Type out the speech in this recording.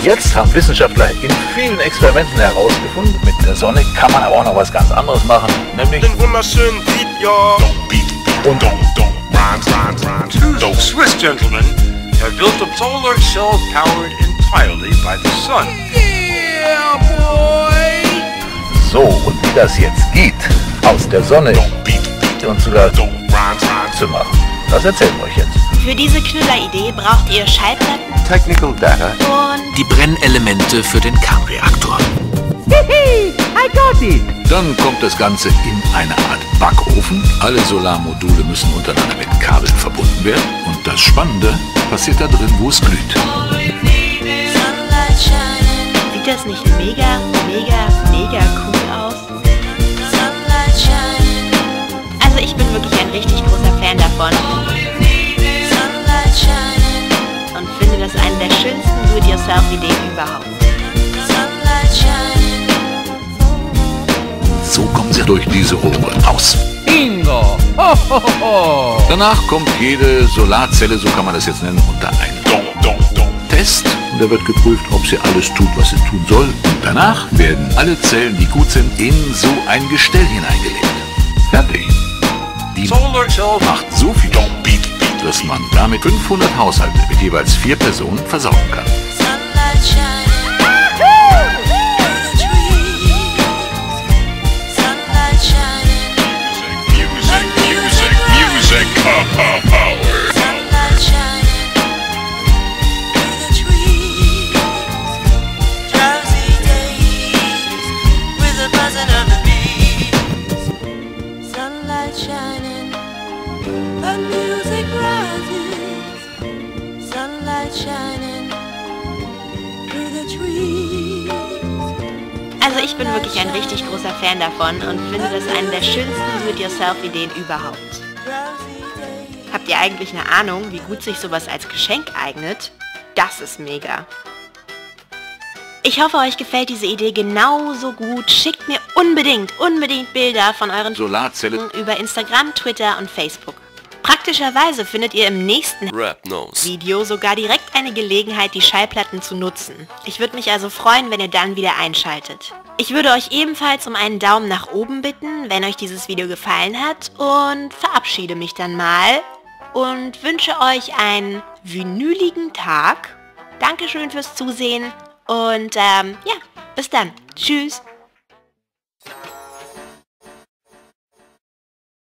Jetzt haben Wissenschaftler in vielen Experimenten herausgefunden, mit der Sonne kann man aber auch noch was ganz anderes machen, nämlich den wunderschönen Beat, ja. und Two Swiss gentlemen have built a solar cell powered entirely by the sun. Yeah, boy! so, und wie das jetzt geht, aus der Sonne und sogar zu machen, das erzählen wir euch jetzt. Für diese Knüller-Idee braucht ihr Schallplatten Technical data. und Die Brennelemente für den Kernreaktor. I got it! Dann kommt das Ganze in eine Art Backofen. Alle Solarmodule müssen untereinander mit Kabeln verbunden werden. Und das Spannende passiert da drin, wo es glüht. sieht das nicht mega cool aus? Also ich bin wirklich ein richtig großer Fan davon und finde das eine der schönsten Do-it-yourself-Ideen überhaupt. So kommen sie durch diese Rohre raus. Bingo! Ho, ho, ho. Danach kommt jede Solarzelle, so kann man das jetzt nennen, unter einen Test. Und da wird geprüft, ob sie alles tut, was sie tun soll. Und danach werden alle Zellen, die gut sind, in so ein Gestell hineingelegt. Fertig. Die Solar cell macht so viel dass man damit 500 Haushalte mit jeweils 4 Personen versorgen kann. music, power. Shining, the music rises, sunlight shining through the trees. Also ich bin wirklich ein richtig großer Fan davon und finde das eine der schönsten Do-it-yourself-Ideen überhaupt. Habt ihr eigentlich eine Ahnung, wie gut sich sowas als Geschenk eignet? Das ist mega. Ich hoffe, euch gefällt diese Idee genauso gut. Schickt mir unbedingt Bilder von euren Solarzelle über Instagram, Twitter und Facebook. Praktischerweise findet ihr im nächsten Rap Nose. Video sogar direkt eine Gelegenheit, die Schallplatten zu nutzen. Ich würde mich also freuen, wenn ihr dann wieder einschaltet. Ich würde euch ebenfalls um einen Daumen nach oben bitten, wenn euch dieses Video gefallen hat, und verabschiede mich dann mal und wünsche euch einen vinyligen Tag. Dankeschön fürs Zusehen und ja, bis dann. Tschüss.